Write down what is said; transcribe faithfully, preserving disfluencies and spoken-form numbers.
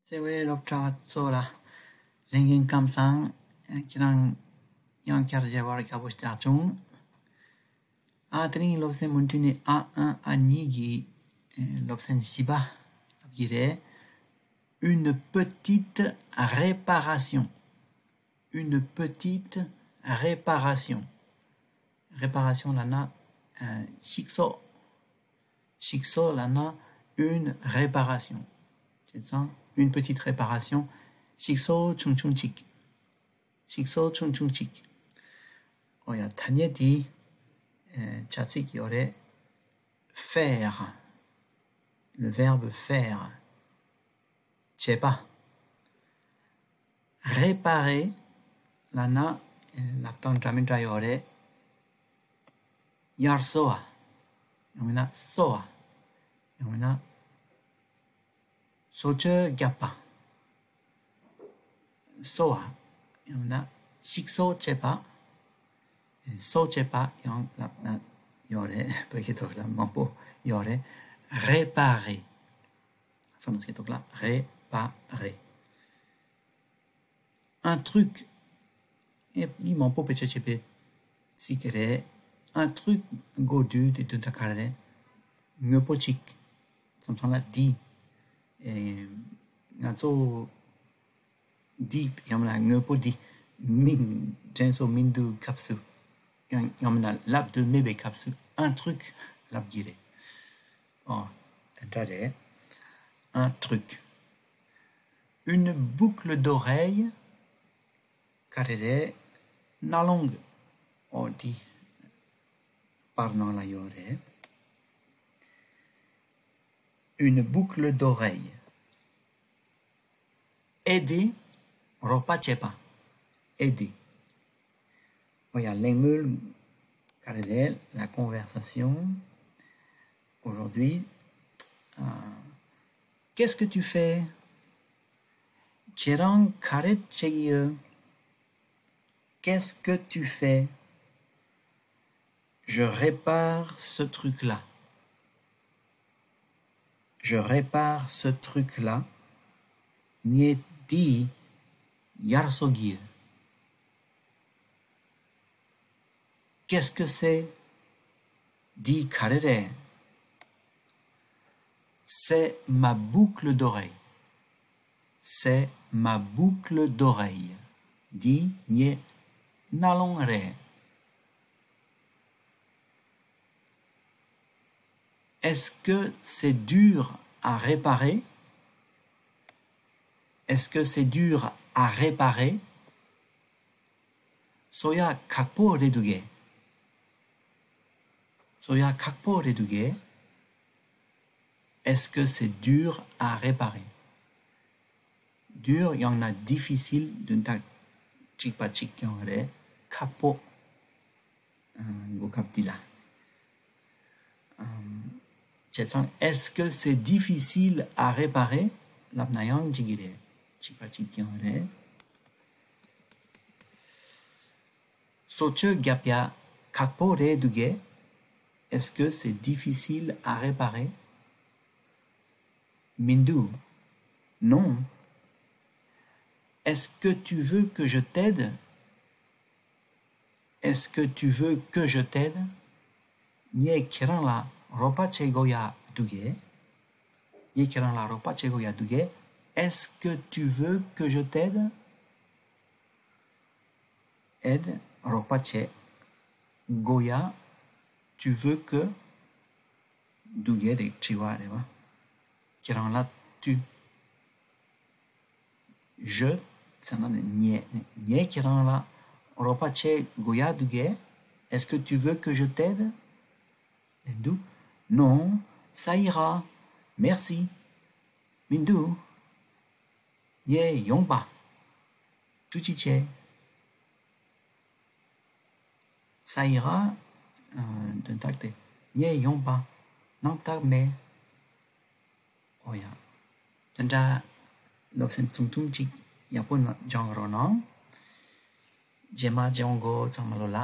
བརྩེ་བའི་སློབ་གྲྭ་ཚོ་ལ་ལྷན་རྒྱས་ཁམས་བཟང་། ཁྱེད་རང་ཡང་བསྐྱར་མཇལ་བར་དགའ་པོ་ཞེ་དྲག་བྱུང་། ཨ་དེ་རིང་སློབ་ཚན་མུ་མཐུད་ནས་ཨ་ཨ་ཨ་གཉིས་ཀྱི་ཨེ་སློབ་ཚན་བཞི་པ་ལབ་ཀྱི་རེད། Une petite réparation. Une petite réparation. Réparation ལབ་ན་ཨ་ཞིག་གསོ། ཞིག་གསོ་ལབ་ན་une réparation. བྱས་ཙང་une petite réparation. ཞིག་གསོ་ཆུང་ཆུང་ཅིག་ཞིག་གསོ་ཆུང་ཆུང་ཅིག་ཨོ་ཡ། ཐ་སྙད་དེ་ཨེ་བྱ་ཚིག་ཡོད་རེད། Faire. Le verbe faire. བྱེད་པ། Réparer ལབ་ན་ཨེ་ལབ་སྟངས་འདྲ་མི་འདྲ་ཡོད་རེད། ཡར་གསོ་བ། ཡང་མིན་ན་གསོ་བ། ཡང་མིན་ན་གསོ་བཅོས་བརྒྱབ་པ། གསོ་བ། ཡང་མིན་ན་ཞིག་གསོ་བྱེད་པ། གསོ་བྱེད་པ་ཡང་ལབ་ན་ཡོད་རེད། བོད་སྐད་ཐོག་ལ་མང་པོ་ཡོད་རེད། Réparer. ཧྥ་རན་སིའི་ཐོག་ལ་réparer. Un truc. ཨེ་འདི་མང་པོ་བེད་སྤྱོད་བྱེད་པའི་ཚིག་རེད། Un truc. གོ་དུས་དེ་དོན་དག་ག་རེ་རེད། དངོས་པོ་གཅིག་བསམ་བློ་ལ་འདི། ཨེ་ང་ཚོ་འདི་ཡང་མིན་ན་དངོས་པོ་འདི་མིང་དྲན་གསོ་མི་འདུག་སྐབས་སུ། ཡང་ཡང་མིན་ན་ལབ་འདོད་མེད་པའི་སྐབས་སུ་un truc ལབ་ཀྱི་རེད། ཨོ་དེ་འདྲ་རེད། Un truc. Une boucle d'oreille. ག་རེ་རེད། རྣ་ལོང་གི། ཨོ་འདི་པར་ནང་ལ་ཡོད་རེད། Une boucle d'oreille. Aider. རོགས་པ་བྱེད་པ། Aider. ཨོ་ཡ། གླེང་མོལ་ག་རེ་རེད། La conversation. Aujourd'hui. Euh, qu'est-ce que tu fais? ཁྱེད་རང་ག་རེ་བྱེད་ཀྱི་ཡོད། Qu'est-ce que tu fais? Je répare ce truc-là. Je répare ce truc-là. ངས་འདི་ཡར་གསོ་གི་ཡོད། Qu'est-ce que c'est? འདི་ག་རེ་རེད། C'est ma boucle d'oreille. C'est ma boucle d'oreille. འདི་ངའི་རྣ་ལོང་རེད། Est-ce que c'est dur à réparer? Est-ce que c'est dur à réparer? གསོ་ཡག་ཁག་པོ་རེད་འདུག་གས། གསོ་ཡག་ཁག་པོ་རེད་འདུག་གས། Est-ce que c'est dur à réparer? Dur ཡང་ན་difficile དོན་དག་གཅིག་པ་གཅིག་རྐྱང་རེད། ཁག་པོ། ཨ་གོ་སྐབས་འདི་ལ། ཨམ། བྱས་ཙང་est-ce que c'est difficile à réparer? ལབ་ན་ཡང་འགྲིག་གི་རེད། གཅིག་པ་གཅིག་རྐྱང་རེད། གསོ་བཅོས་རྒྱབ་ཡ་ཁག་པོ་རེད་འདུག་གས། Est-ce que c'est difficile à réparer? མི་འདུག Non. Est-ce que tu veux que je t'aide? Est-ce que tu veux que je t'aide? ངས་ཁྱེད་རང་ལ་རོགས་པ་བྱེད་དགོས་ཡ་འདུག་གས། ངས་ཁྱེད་རང་ལ་རོགས་པ་བྱེད་དགོས་ཡ་འདུག་གས། Est-ce que tu veux que je t'aide? Aide རོགས་པ་བྱེད། དགོས་ཡ། Tu veux que འདུག་གས་རེད། དྲི་བ་རེད་བ། ཁྱེད་རང་ལ་tu Je ཟེར་ན་ནི་ངས། ངས་ཁྱེད་རང་ལ་རོགས་པ་བྱེད་དགོས་ཡ་འདུག་གས། Est-ce que tu veux que je t'aide? ལན་དུ། Non, ça ira. Merci. མི་འདུག་ངས་ཡོང་པ། ཐུགས་རྗེ་ཆེ། Ça ira. དོན་དག་དེ་ངས་ཡོང་པ། སྣང་དག་མེད། ཨོ་ཡ། དེ་འདྲ་སློབ་ཚན་ཐུང་ཐུང་ཅིག་ཡག་པོ་ནང་སྦྱང་རོགས་གནང་། རྗེས་མ་སྦྱང་གོ་ཚང་མ་ལོ་ལ།